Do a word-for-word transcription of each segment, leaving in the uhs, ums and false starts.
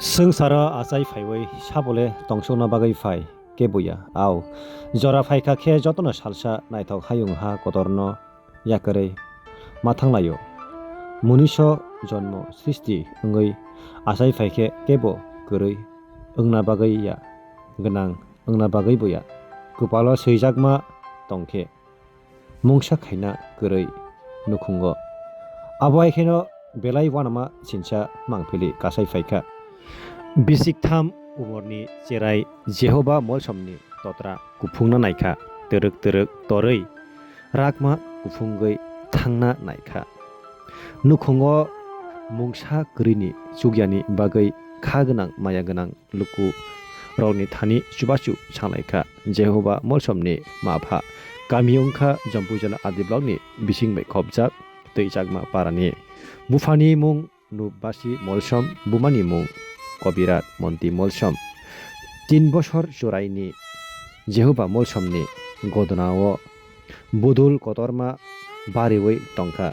Swngcharo achai phaiwi sabole tongsokna bagwi phai kebo ya. Au, jora phaikha khe jotono salsa naithok hayung ha kotorno yakarwi ma thanglaio. Muniso jonmo srishti wngwi achai phaikhe kebo kwrwi wngna bagwi ya, gwnang wngna bagwi bo ya. Kwpalo swijakma tongkhe mungsa khaina kwrwi nukhungo. Abo hai kheno belai uanama sinsa mangpili kasai phaikha. Bisik tham umorni cherai Jehoba molsomni totra kuphungna naikha, twrwk twrwk torwi rakma kuphungwi thangna naikha. Nukhungo mungsa kwrwini chukyani bagwi kha gwnang maya gwnang luku rokni thani chubachu sanglai kha. Jehoba molsomni ma pha kami wngkha Jampuijala R D blockni bising bai khopjak Twichakma parani. Buphani mung Nubasi Molsom, bumani mung Kobirat Monti Molsom. Tin bosor churaini Jehoba molsomni godonao budul kotorma bariwi tongkha.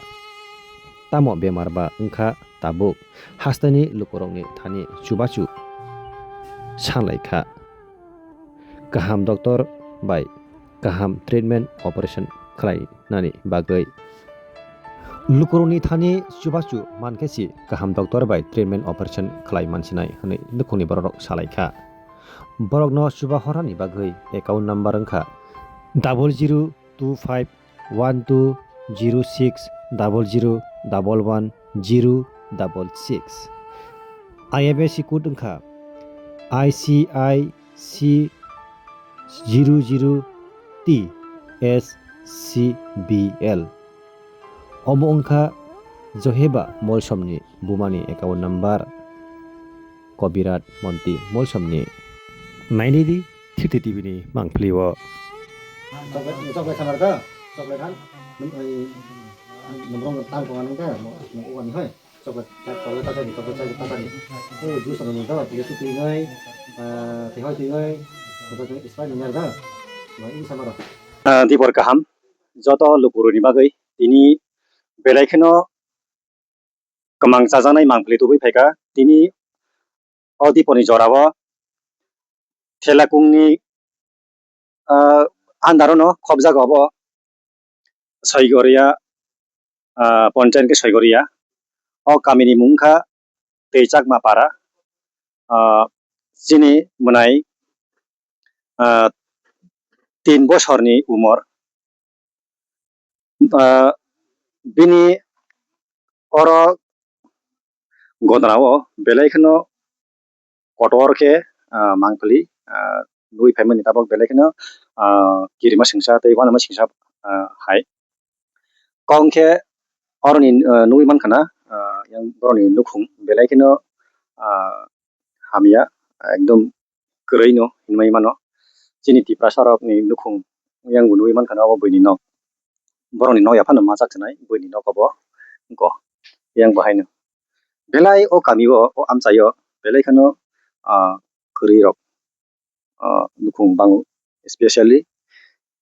Tamo bemar ba wngkha tabuk hasteni lukurokni thani chubachu sanlai kha. Kaham doctor bai kaham treatment operation khlainani bagwi. Lukurokni thani chubachu mankhe si kaham doctor bai treatment operation khlai mansinai hwnwi nukhungni bororok salai kha. Borokno chuba horani bagwi account number wngkha double zero two five one two zero six double zero double one zero double six. I F S C code wngkha I C I C zero zero T S C B L. Omo wngkha Joheba Molsomni bumani account number. Kobirat Monti Molsomni. Nainidi Thirty T V ni mangpili o. Chocolate, chocolate khamar da? Chocolate han? Num-, ai, num rong tang tonga nung da? Mo, mo uwa ni hoi. Chocolate, chocolate ta jani, chocolate ta jani. Oh, juice rong da, tili su tui noi, ah, tui hoi tui noi, chocolate tui Sprite ni da? Mo, ini sama da. Ah, dibor kaham, joto lukuruni bagwi, tini belai kheno kwmang chajaknai mangpili tubui phaikha. Tini o diponi jorao Thelakungni, ah, andaro no khopjago obo Soigoria, ah, ponchayat khe Soigoria. O kamini mung wngkha Teichakma para. Ah, chini mwnai, ah, tin bosorni umor. Ah, bini oro godonao belai kheno kotor khe, ah, mangpili, ah, nugwi phaimani tabok belai kheno, ah, kirima singsa tei uanama singsa, ah, hai. Kok hwnkhe oroni, ah, nugwi mankha na, ah, yang borokni nukhung belai kheno, ah, hamya, ekdom kwrwi no hinwi mano. Chini Tiprasa rokni nukhung yang bo nugwi mankha na obo buini nok. Borokni nok yaphano machak swnai buini nok obo wngkha yang bo haino. Belai o kami o, o amchai o belai kheno, ah, kwrwi rok, ah, nukhung bango, especially,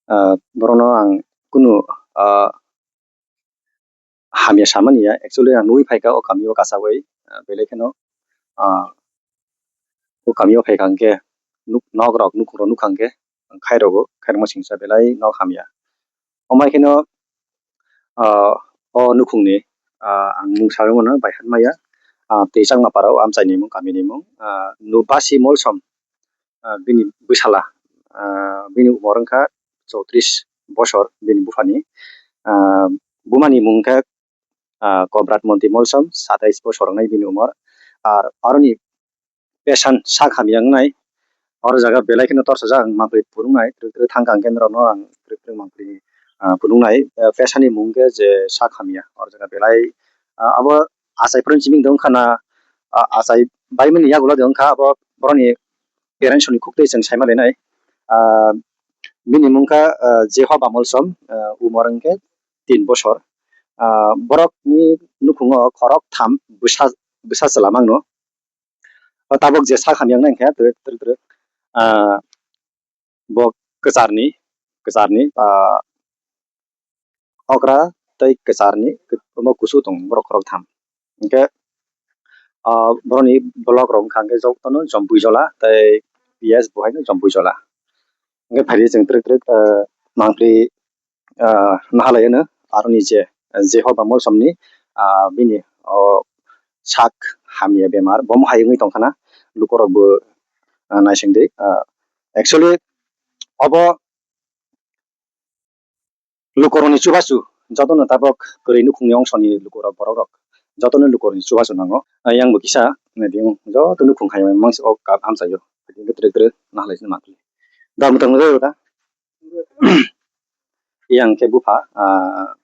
ah, borokno ang kunu, ah, hamya samani ya, actually ang nugwi phaikha o kami o kasawi, ah, belai kheno, ah, o kami o phaikha hwnkhe nuk-, nok rok nukhung rok nukha hwnkhe khairokgo, khairokma singsa belai nok hamya. Omai kheno, ah, o nukhungni, ah, ang mung sawi mano bai han maya, ah, Teichakma para o amchaini mung, kamini mung, ah, Nubasi Molsom, ah, bini bwsala, ah, bini umor wngkha chowtris bosor bini buphani. Ah, bumani mung khe, ah, Kobrat Monti Molsom, satais bosor wngnai bini umor. Ar aroni pesan sak hamya wngnai. Oro jaga belai kheno torsajak ang mangpili phunuknai, twrwk twrwk thang kang khe norokno ang twrwk twrwk mangpili, ah, phunuknai. Ah, pesani mung khe je sak hamya. Oro jaga belai, ah, abo achai phuru simi wngkha na, ah, achai baimani yagulo de wngkha abo borokni parents ni khuktwi chwng saima lainai. Ah, bini mung kha, ah, Jehoba Molsom, ah, umor hwnkhe tin bosor. Ah, borokni nukhungo khorok tham bwsa, bwsa chwla mangno. O tabuk je sak hamya wngnai hwnkhe twrwk twrwk twrwk, ah, bo kwcharni, kwcharni, ah, okra tei kwcharni, omo kusu tongo borok khorok tham. Hwnkhe Ah, boroni vlog rok wngkha hwnkhe jotono Jompuijola tei P S bo haino Jompuijola. Hwnkhe phaidi chwng twrwk twrwk, ah, mangpli, ah, nahalai hwno aroni je, Jehoba Molsomni, ah, bini, oh, sak hamya bemar, bomo hai wngwi tongkhana, lukorokbo, ah, naisingdi. Ah, actually, obo lukorokni chubachu, jotono tabok kwrwi nukhungni ongsoni lukorok, borokrok, jotono lukorokni chubachu nango. Ah, yangbo kisa, naidi, joto nukhung hai mangsi o kap amchaio. Twrwk twrwk nahalai sini mangpli. Da mwtang rw da. Yang khe bupha, ah,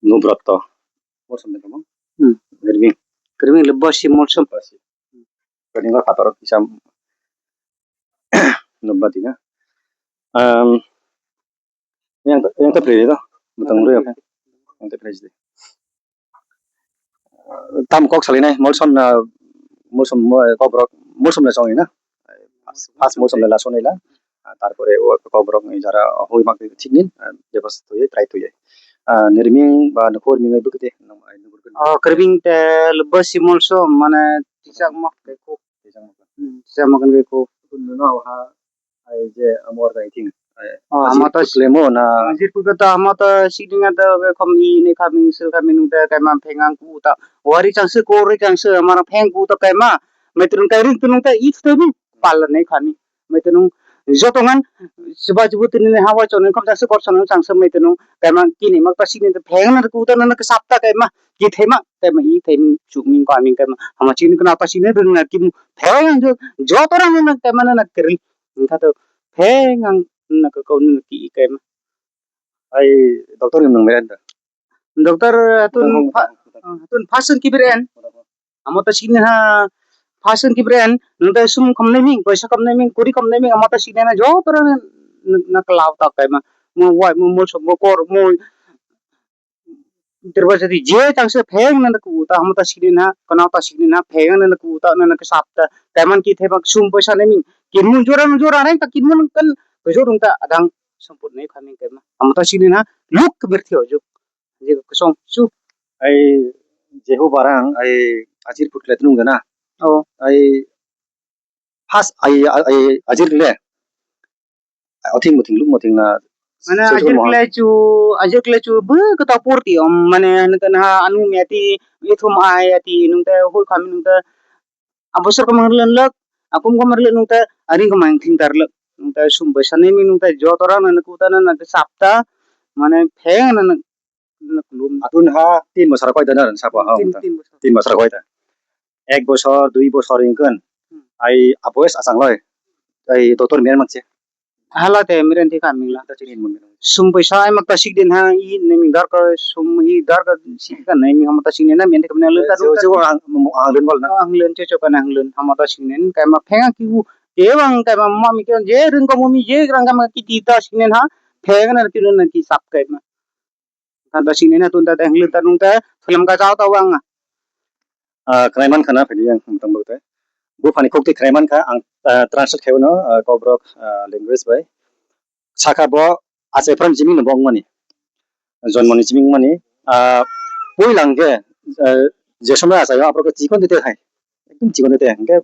Nubrotto. Molsom de tamo? Hmm. Germi. Germi le bosi Molsom. Bosi. Kani ngor pator kisa nubati na. Um, yang yang ta predi do. Butang rw yang ta predi. Tam kok salinai Molsom na, Molsom mo-, kok borok Molsom na songwi na. First Molsom na la sonai la. Ah, tarpore o kok borok ni jara hoi mak thik ni, ah, bebas twi try twi. Ah, nirming ba nukhur ming bwkhe te. Oh, Kirbing te lubasi Molsom mane tichak mak ke kok. Tichak mak. Hmm, tichak mak ke kok. Kun no ha. Ai je amor dai thing. Ai, oh, ajir hama ta phutlemo na. Ajir phuka ta hama ta sidinga ta be khom i ne khaming sil khaming nung ta kaima phengang ku ta. Wari chang se kori chang se amar pheng ku ta kaima. Metrung kai ring tunung ta i tu bi pal ne khami. Metrung jotongan siba jibu tini ne hawa chonung khom ta se kor chonung chang se metrung kaima kini mak ta sidin ta pheng na ku ta na ka sap ta kaima. Ki thema kaima i theming chukming kaming kaima. Hama chini kana ta sini rung na ki pheng jo jotorang na kaima na kri. Wngkha to pheng ang nokha kau nini ki kaima. Ai doctor ni nung meren da. Doctor hatun pha-, hatun phasung kibir en. Amo ta sini ha phasung kibir en. Nung ta sum kham neming, paisa kham neming, kuri kham neming, amo ta sini na joto rang na, na klau ta kaima. Mo wai mo mo so mo kor mo Derba jadi je tang se pheng nana ku ta hamo ta sikni na, kana ta sikni na, pheng nana ku ta nana ke sap ta. Taiman ki thebak sum paisa neming. Ki mun jora jora reng ta ki mun kan kejor ta adang samput ne khaming kema. Hamo ta sikni na, luk ber thio juk. Je kosong su. Ai Jehu barang, ai ajir put le tunung na. Oh. Ai has ai, ai ajir le. Othing muthing luk muthing na. Mane sejak ajir mo- kle chu, ajir kle chu bu kata purti om, mane nang kan ha anu meti ithum ai ati nung te hul khami nung te abosor kamang len lek, akum kamang len nung te aring kamang thing tar lek, nung te sum bai sani mi nung te jotora nang ku ta nang sapta, mane pheng nang Atun ha tin bosor koi da na sabo ha. Tin, tin bosor. Tin bosor koi da. Ek bosor, dui bosor ingkon. Hmm. Ai aboyes asang loi. Ai doctor miran makse. Hala te miran thik kha mingla. Sum paisa ai mak ta sik din ha i ne ming dar ko sum i dar ko sik ka ne ming hama ta sik ne na men thik na le ta. Jo jo ang ang len bol na. Ang len cho cho ka na ang len hama ta sik ne kai ma pheng ki u. Ke bang kai ma ma mi ke je ring ko mo mi je rang ka ma ki ti ta sik ne ha. Pheng na ti na ki sap kai ma. Tanta sini na tun ta teng lir ta nung ta film ka chao ta wang. Ah, khnai man khana phidi yang tang bok te. Bu phani khok te khnai man kha ang, ah, translate khayo no, ah, Kokborok, ah, language bai. Saka bo achai pran jiming no bong mani. Jonmoni jiming mani. Ah, pui lang ke, ah, je somoi achai aphuru ke chikon te hai. Ekdom chikon te hingke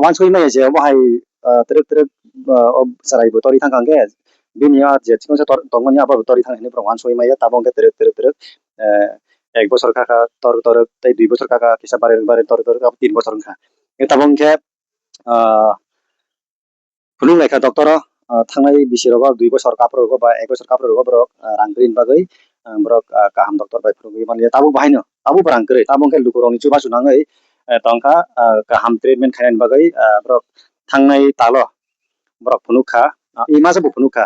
wansoi maya je obo hai, ah, terek terek, ah, o chwrai bo tori thang kha hingke bini ah je chikon se tor-, tongmani abo bo tori thang hinwi borok wansoi maya tabok hingke terek terek terek, eh, ek bosor kha kha tor tor tei dui bosor kha kha kisa bare bare tor tor tin bosor wngkha. Tabok hingke, ah, Phunuk lai kha doctor o, ah, thangnai bisi rogo dui bosor kapro rogo ba ek bosor kapro rogo borok, ah, rang kwrwini bagwi, ah, borok, ah, kaham doctor bai phunugwi manliya. Tabuk bahaino, tabuk bo rang kwrwi, tabuk hwnkhe lukurokni chubachu nangwi, eh, tongkha, ah, kaham treatment khainani bagwi, ah, borok thangnai talo borok phunuk kha, ah, ema se bo phunuk kha.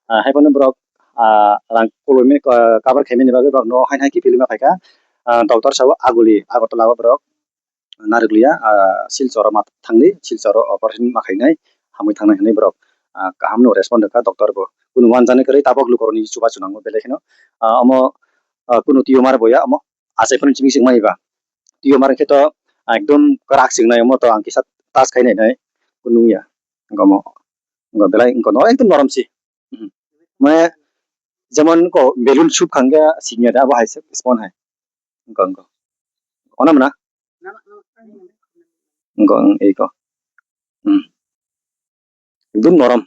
Ah, haiphano borok, ah, rang kulumani, ah, cover khaimani bagwi borok no haino hai kiphilwi ma phaikha. Ah, doctor sabo Aguli, Agartala o borok. Narikliya, ah, Silchar o ma thangdi, Silchar o operation ma khainai, hamwi thangnai hinwi borok, ah, kaham no respond rwkha doctor bo. Kunu wanjani kwrwi tabok lukurokni chubachu nango belai kheno. Ah, omo, ah, kunu tumor bo ya, omo achai phano chiming chingmani ba. Tumor khe to, ah, ekdom kwrak chingnai, omo to ang kisa touch khainai nai, kunu ya. Omo, omo belai wngkha no ekdom norom si. Mhm. Mane, jemon ko balloon sub khangya singya da, abo hai se, spon hai. Wngkha, wngkha. Ono mona? Wngkha, wng, eko. Hmm. Ekdom norom.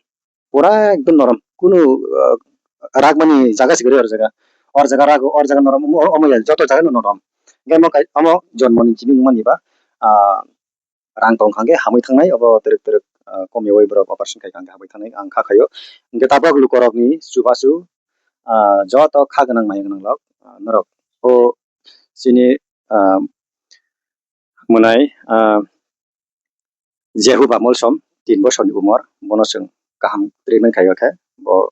Pura ekdom norom. Kunu, ah, ragmani jaga se kwrwi or jaga. Or jaga rago, or jaga norom, omo, omo ya, joto jaga no norom. Hwnkhe omo kai, omo jonmoni simi wngmani ba, ah, rang tong kha hwnkhe hamwi thangnai, obo twrwk twrwk, ah, komiui borok operation khai kha hwnkhe hamwi thangnai ang kha khaio. Hwnkhe tabuk lukurokni chubachu, ah, joto kha gwnang maya gwnang rok, ah, norok o chini, ah, mwnai, ah, Jehuba Molsom, tin bosorni umor, bono chwng kaham treatment khaio khe, bo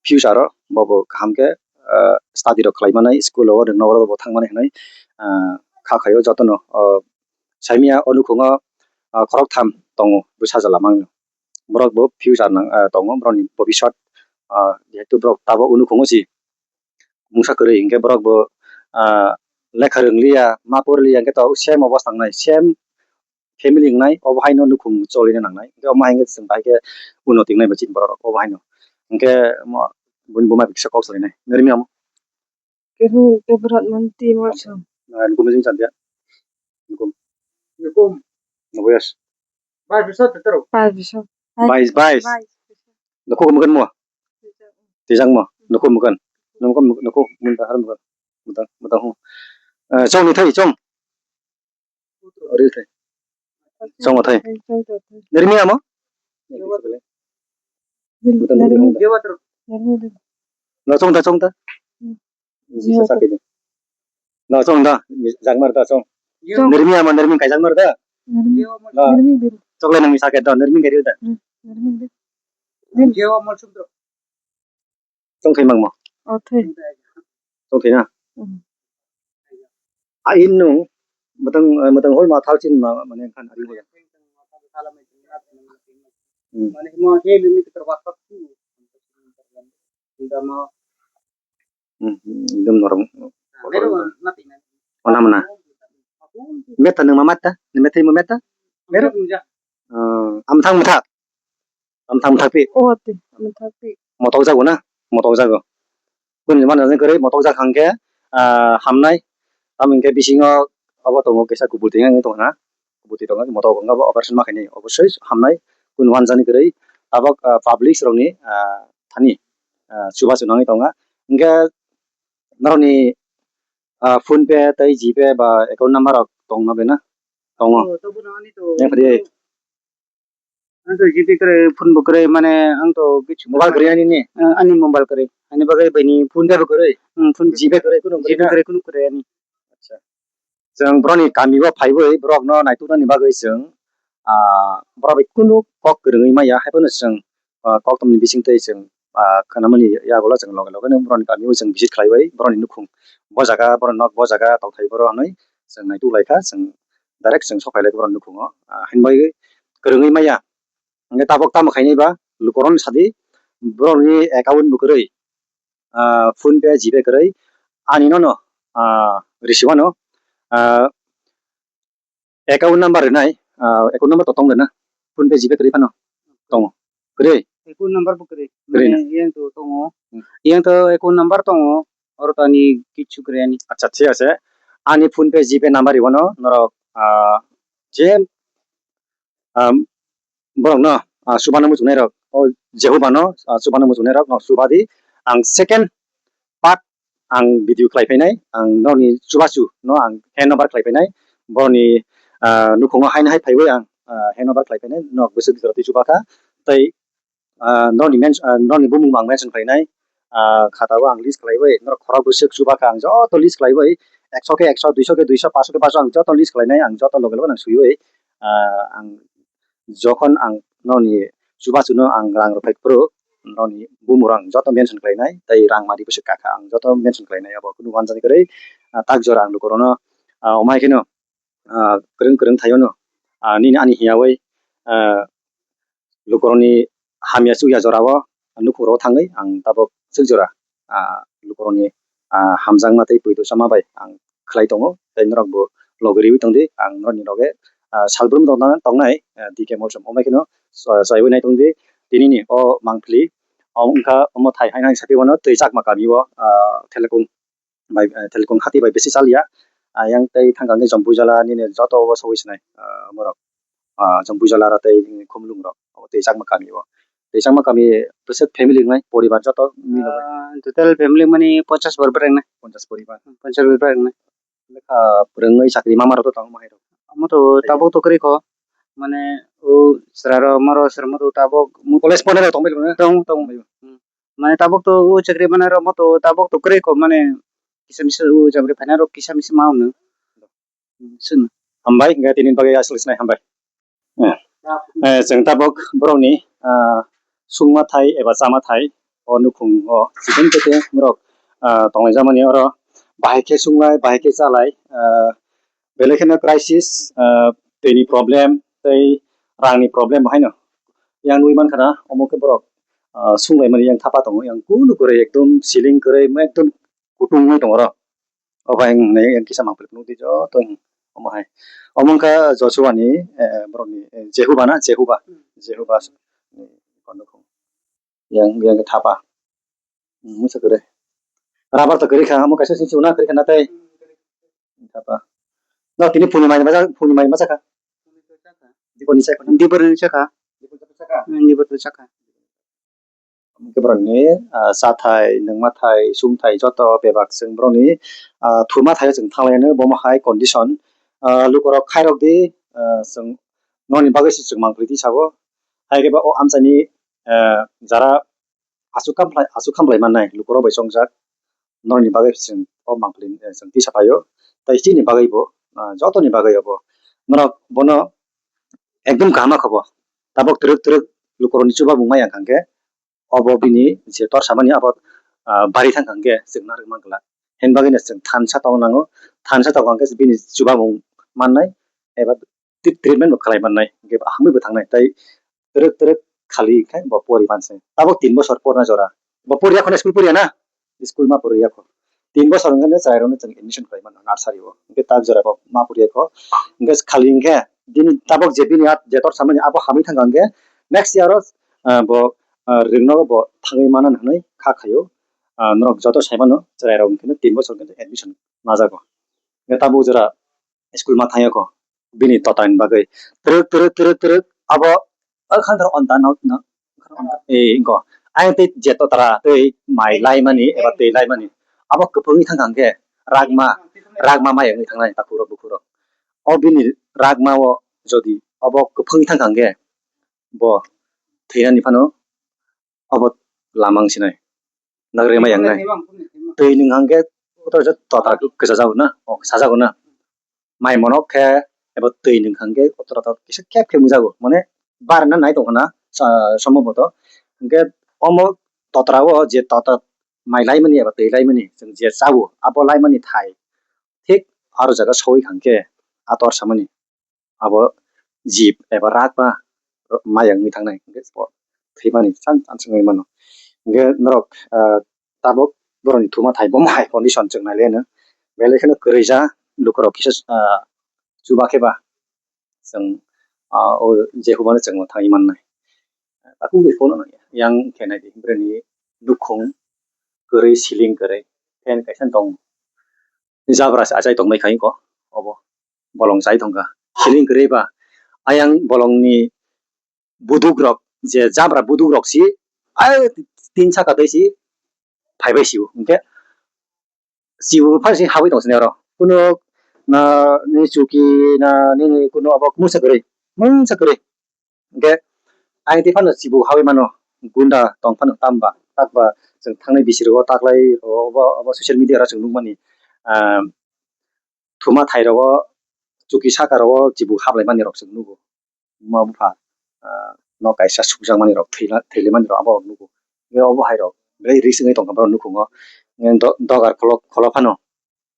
future o bobo kaham khe, ah, study rok khlai manai, school o rwngno oro bo thang manai hwnwi, ah, kha khaio jotono, oh, saimia o nukhungo, ah, khoroktham tongo bwsa jala mangno. Borok bo future nang, ah, tongo, borokni bobiswt, ah, jehetu borok tabuk o nukhungo si mungsa kwrwi, hinkhe borok bo, ah, lekha rwngliya, ma porliya, hinkhe tabuk same obo thangnai, same family wngnai, obo haino nukhung cholina nangnai. Hinkhe omo hai khe chwng bahai khe unnoti wngnai bai chini borok rok obo haino. Hinkhe omo buini buma bai kisa kok salainai. Nini rimya omo? Kebrat manti morso. Ah, nukhung mujung chan dia. Nukhung. Nukhung. Nukhung yes. Bais bisa tetero. Bais bisa. Bais, bais. Bais bisa. Nukhung mukhan mo? Tijang mo? Nukhung mukhan. Nukhung mukhan, nukhung mukhan, har mukhan. Mutang, mutang hu. Eh, chong ni thai, chong. Ril thai. Chong thai. Nirmi amo? Nirmi. Nirmi. Lo chong ta, chong ta. Bisa sakit. Lo chong ta, jangmar ta chong. Chong. Nirmi amo, nirmi kai jangmar ta. Nirmi. Lo. Nirmi bil. Chokle nang bisa sakit ta, nirmi kai ril ta. Nirmi bil. Chong khai mangmo. O thai. Chong khai na. Mm. A innu, matang, matang hol ma thal chin ma, mane khan ari hoya. Hmm. Hmm, hmm, ekdom norom. Mana mana. Meta nang ma mata, meta mo meta. Meru. Ah, am thang mata. Am thang thak pi. O te, am thak pi. Motok jago na? Motok jago. Kunu mano jani kwrwi motok jak hangkhe, ah, hamnai. Tamo hingkhe bisingo obo tongo kisa kubui tongya wngwi tongkha na. Kubui twi tongo, motok wngkha bo operation ma khainai. Obosoi hamnai. Kunu wanjani kwrwi tabok, ah, public rokni, ah, thani, ah, chubachu nangwi tongkha. Hingkhe norokni, ah, PhonePe tei GPay ba account number rok tongna bai na? Tongo. Oh, to bono ani to. Yang phadi. Ang to GPay kwrwi, phone bo kwrwi, mane ang to kichu mobile kwrwi ani ni? Eh, ani mobile kwrwi. Ani bagwi bini PhonePe bo kwrwi. Hmm, phone GPay kwrwi, kuno GPay kwrwi, kuno kwrwi ani. Acha. Chwng borokni kami o phaiwi borokno naituknani bagwi chwng, ah, borok bai kunu kok kwrwngwi maya, haiphano chwng, ah, koktwmani bisingtwi chwng, ah, khwnamani yagulo chwng loge loge no borokni kami o chwng visit khlaiwi borokni nukhung bo jaga, borokni nok bo jaga tongthai boro hinwi chwng naituk laikha, chwng direct chwng sok phailai borokni nukhungo, ah, hinwi kwrwngwi maya. Hingke tabok tamo khainai ba lukurokno sadi borokni account bo kwrwi, ah, PhonePe, GPay kwrwi ani nono, ah, risi wano, ah, account number rwnai, ah, account number to tong rwna, PhonePe, GPay kwrwi phano tongo. Kwrwi? Account number bo kwrwi. Kwrwi na? Mane yang to tongo. Hmm. Yang to account number tongo. Oro to ani kichu kwrwi ani. Acha, thik ase. Ani PhonePe, GPay number iwano norok, ah, je, ah, borokno, ah, chubano muchungnairok, o Jehobano, ah, chubano muchungnairok no chubadi. Ang second part ang video khlai phainai, ang nokni chubachu no ang hand over khlai phainai. Borokni, ah, nukhungo haino hai phaiwi ang, ah, hand over khlai phainai. Nok bwswk jora twi chubakha. Tei ah, nokni mens-, ah, nokni bumung ang mention khlainai, ah, khatao ang list khlaiwi, norok khorok bwswk chubakha ang joto list khlaiwi, ekso khe ekso, duiso khe duiso, paso khe paso ang joto list khlainai, ang joto loge loge nang swiwi, ah, ang jokhon ang nokni chubachuno ang rang rwphai phuru, nokni bumung ang joto mention khlainai, tei rang mari bwswk kakha ang joto mention khlainai, abo kunu wanjani kwrwi, ah, tak jora ang lukurokno, ah, omo hai kheno, ah, kwrwng kwrwng thaio no, ah, nini ani hiyawi, ah, lukurokni hamya chukya jorao nukhungrok thangwi ang tabok swk jora, ah, lukurokni, ah, hamjakma tei poito sama bai ang khlai tongo, tei norok bo logi riwi tongdi, ang norokni loge, ah, salbrum tongna-, tongnai, ah, D K Molsom. Omo kheno, ah, chaiwi nai tongdi, tinini o mangpili, o wngkha omo thai haino sakhe wano twi chakma kami o, ah, Thelekung bai, eh, Thelkung hati bai bisi chaliya. ayang tei thangkang khe Jampuijala nini joto o sogwi sinai, ah, borok, ah, Jampuijala aro tei khumlung rok tei chakma kami o, tei chakma kami bwswk family wngnai poribar joto mili. Ah, total family mani ponchas bor bwrwi wngnai. Ponchas poribar. Ponchas bor bwrwi wngnai. Lekha pwrwngwi chakri mama rok to tongo, mahai rok? Omo to tabuk to kwrwi kho, mane o chwrai rok maro chwrai rok to tabuk college ponai rok tongbai tongna? Tong tong. Tongbai. Hmm. Mane tabuk to o chakri mane rok mo to tabuk to kwrwi kho, mane kisa misa o jamri phaina rok kisa misa ma hwnwi. Hmm, swngno. Hambai, hingkhe tini bagwi aswk sinai hambai. Eh, eh, chwng tabuk borokni, ah, sungma thai eba chama thai o nukhung o chikon tete borok, ah, tonglaijak mani oro bahai khe sunglai, bahai khe chalai, ah, belai kheno crisis, ah, twi ni problem tei rang ni problem bo haino yang nugwi mankha na, omo khe borok, ah, sunglai mani yang thapa tongo, yang kunu kwrwi ekdom ceiling kwrwi ekdom kutung wngwi tongo oro. O bai ang nai kisa mangpili phunukdi joto omo hai. Omo wngkha Joshua ni, eh, borokni, eh, Jehuba na? Jehuba. Hmm. Jehuba ni kono khum. Yang, yang thapa. Hmm, musa kwrwi. Rabar to kwrwi kha, omo kaisa sing suna kwrwi kha na tei. Thapa. No, tini phuni mai maja, phuni mai maja kha. Dibor ni chai kha. Dibor ni chai kha. Dibor ni chai kha. Hmm, dibor ni chai kha. Hwnkhe borokni, ah, chathai, nwngma thai, sungthai joto bebak chwng borokni, ah, thuma thaio chwng thanglainani bomo hai condition. Ah, lukurok khairokdi, ah, chwng noni bagwi se chwng mangpili twi sabo. Hai khe ba o amchaini, ah, jara aswk kamplai, aswk kamplai mannai lukurok bai chongjak. Norokni bagwi chwng o mangpili, eh, chwng tisa phaio. Tei chini bagwi bo, ah, jotoni bagwi obo. Norok bono ekdum kaham kha bo. Tabok twrwk twrwk lukurokni chubamung ma yang kha hwnkhe, obo bini je tor samani abo, ah, bari thang kha hwnkhe chwng narwk man glak. Hen bagwino chwng thansa tong nango. Thansa tong kha hwnkhe bini chubamung mannai eba ti-, treatment bo khlai mannai, hwnkhe hamwi bo thangnai. Tei twrwk twrwk khali khe bo pori manse. Tabok tin bosor porna jora. Bo poriya khwna, school poriya na? School ma poriya kho. Tin bosor hwnkhe chwrairokno chwng admission khlai mano nursery o. Hwnkhe tak jora bo ma poriya kho. Hwnkhe khali hwnkhe bini tabok je bini at-, je tor samani abo hamwi thangkha hwnkhe next year o, ah, bo, ah, rwngnogo bo thangwi mano hwnwi kha khaio. Ah, norok joto sai mano chwrairok hwnkhe tin bosor hwnkhe admission majago. Hwnkhe tabok jora school ma thangya kho bini totra ni bagwi. Twrwk, twrwk, twrwk, twrwk, abo, o khan tharo onta no, no, eh, ingo. Ayang tei je totra, tei mai laimani, eba tei laimani. Abo kwphwngwi thang kha hwnkhe, ragma, ragma mai wngwi thangnai, takhuk rok, bukhuk rok. O bini ragma o jodi, obo kwphwngwi thang kha hwnkhe, bo thwinani phano, obo lamang sinai. Nagre mai yang nai. Twi nwng hwnkhe, kotor jat totra kwchajak na, o, sajak na. Mai monok khe ebo twi nwng kha hwnkhe kotor kotor kisa kep khe wngjago. Mane barna nai tongkha na, sa-, somboboto. Hwnkhe omo totra o je tota mai laimani eba twi laimani, chwng je chao, abo laimani thai thik aro jaga soi kha hwnkhe a tor samani abo jib eba rakma maya wngwi thangnai, hwnkhe bo thwimani chance wngwi mano. Hwnkhe norok, ah, tabuk borokni thuma thai bo hai condition chwng nai le no. Belai kheno kwrwi ja lukurok kisa, ah, chuba khe ba chwng, ah, o je hubano chwng thangwi mannai. Takhuk ni phone yang khe nai di, breni nukhung kwrwi, ceiling kwrwi, fan kaisa tong, jabra se achai tongbai khai ko obo. Bolong chai tongkha. Siling kwrwi ba. Ayang bolongni buduk rok, je jabra buduk rok si, ai tin saka tei si phaibai sio. Hwnkhe sio phai si habwi tong sini oro. Kuno na ni chuki na nini kuno abo mungsa kwrwi. Mungsa kwrwi. Hwnkhe ayang tei phano sibuk habwi mano, gunda tong phano tamba, takba chwng thangnai bisi rogo taklai rogo obo, obo social media ro chwng nukmani, ah, thuma thai rogo, chuki saka rogo sibuk hablai mani rok chwng nugo. Buma bupha, ah, nok kaisa sukjak mani rok, thwila-, thwilai mani rok abo rok nugo. Hwnkhe obo hai rok belai risk wngwi tongkha borok nukhungo. Hwnkhe do-, dogar kholo, kholo phano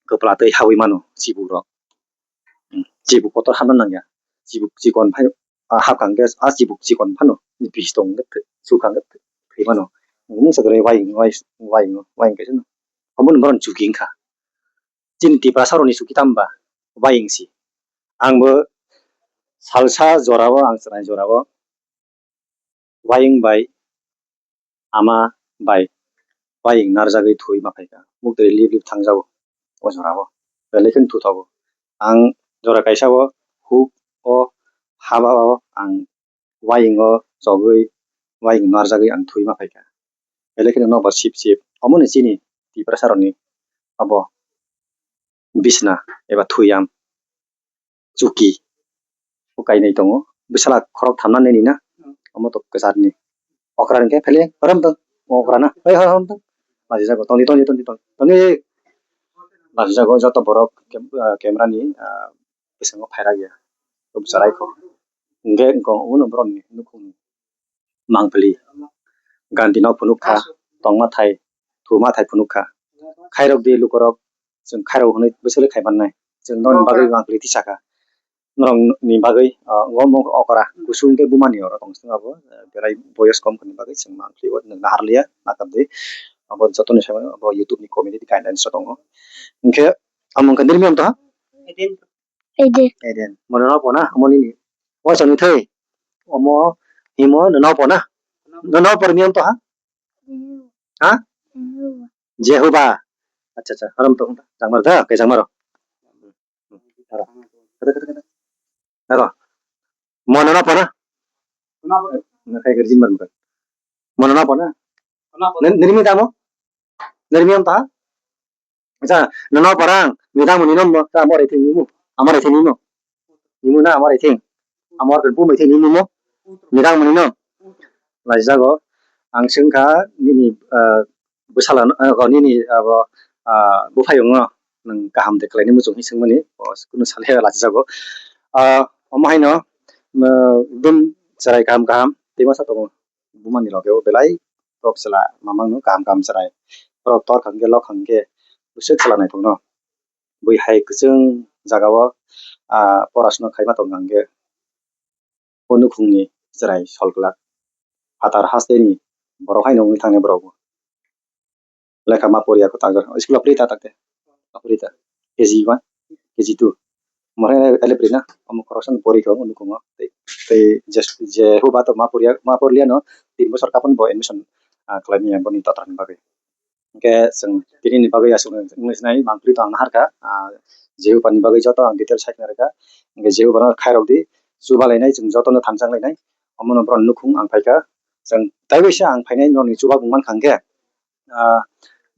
kwpla twi habwi mano chibuk rok. Chibuk kotor habna nangya. Chibuk chikon phai, ah, hapkha hwnkhe, ah, chibuk chikon phano bisi tong hwnkhe thwi-, sukha hwnkhe thwi mano. Mungsa kwrwi waying, waying, waying kaisa no. Omono borokni chuki wngkha. Chini Tiprasa rokni chuki tamba waying si. Ang bo salsa jorao, ang chwrai jorao waying bai ama bai waying narjagwi thwi ma phaikha. Mukdri lip lip thangjago o jorao. Belai kheno thuthogo. Ang jora kaisa o huk o haba o ang wayung o chogwi, wayung narjagwi ang thwi ma phaikha. Belai kheno nokbar sip sip. Omo ni chini Tiprasa rokni abo bisna eba thuyam chuki. O kainwi tongo. Bwsala khorok thamna nini na. Omo to kwcharni. Okra hwnkhe phele horom tong. Okra na. Oi hor horom tong. Lachijago. Tongdi, tongdi, tongdi, tongdi. Tongdi. Lachijago joto borok kem-, ah, camera ni, ah, bwskango phairak ya. Bwsaraikho. Hwnkhe wngkha uno borokni nukhungni mangpili. Gandhi no phunuk kha, tongma thai, thuma thai phunuk kha. Khairok di lukorok, chwng khairok hwnwi bwswlwi khai mannai. Chwng nokni bagwi mangpili tisa kha. Norokni bagwi, ah, omo okra kusung khe bumani oro tong chwng abo, ah, berai boyos kom khwni bagwi chwng mangpili o nwng naharliya, nakar di. Abo jotono sai mano, abo YouTube ni community guidelines o tongo. Hwnkhe, amo wngkha nini miyam to ha? Eden. Eden. Mo nono pona, amo nini. Waisa ni thai. Omo himo nono pona. Nono por miyam to ha? Ha? Jehovah. Acha, acha. Haram to. Jangmar da, ke jangmaro. Aro. Aro. Mo nono pona. Na kai gerjin mar mukan. Mo nono pona. Nirmi tamo? Nirmi am ta? Acha, nono parang, midang muni nom, ta amor ithing nimu. Amor ithing nimu. Nimu na amor ithing. Amor kan pum ithing nimu mo. Midang muni nom. Lajijago, ang sengkha nini, eh, bwsala, eh, nini abo, ah, buphayungno nwng kaham de khlaini muchung hi sengmani. O, kunu sale lajijago. Ah, omo haino, eh, dum cherai kaham kaham, tei masa tongo. Bumani loge o belai borok chwla mamang no kaham kaham chwrai. Borok tor kha hwnkhe lok kha hwnkhe bwswk chwla naithokno. Bui hai kwchwng jagao, ah, porasno khaima tong kha hwnkhe o nukhungni chwrai sol glak. Phatar hasteni borok haino wngwi thangnai borok bo. Lekha ma poriya ko tagar. School o pori ta takte. Ma pori ta. K G one, K G two. Mo hai ele pori na. Omo khoroksa no pori ko nukhungo. Tei, tei je, je huba to ma poriya, ma porliya no tin bosor kapun bo admission, ah, khlaimani boni totra ni bagwi. Hwnkhe chwng tini ni bagwi aswk wngwi sinai mangpili to ang naharkha. Ah, je huba ni bagwi joto ang detail sai khna rwkha. Hwnkhe je huba no khairok di, chuba lainai chwng joto no thansa wnglainai. Omo no borok nukhung ang phaikha. Chwng taibo se ang phainai nokni chuba bung mankha hwnkhe. Ah,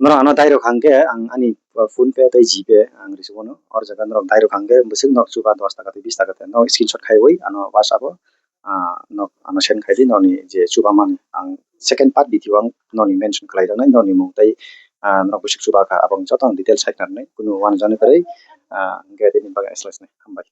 norok ano dairok hwnkhe ang ani PhonePe tei GPay ang risugo no. Or jaga norok dairok hwnkhe bwswk nok chuba dos taka tei bis taka tei no screenshot khaiwi ano WhatsApp o, ah, nok ano send khaidi nokni je chuba mani. Ang second part video ang nokni mention khlai rwnai nokni mung tei, ah, norok bwswk chuba kha abo joto ang details sai khnarnai kunu uanajani kwrwi, ah, hwnkhe tini bagwi slai sinai hambai.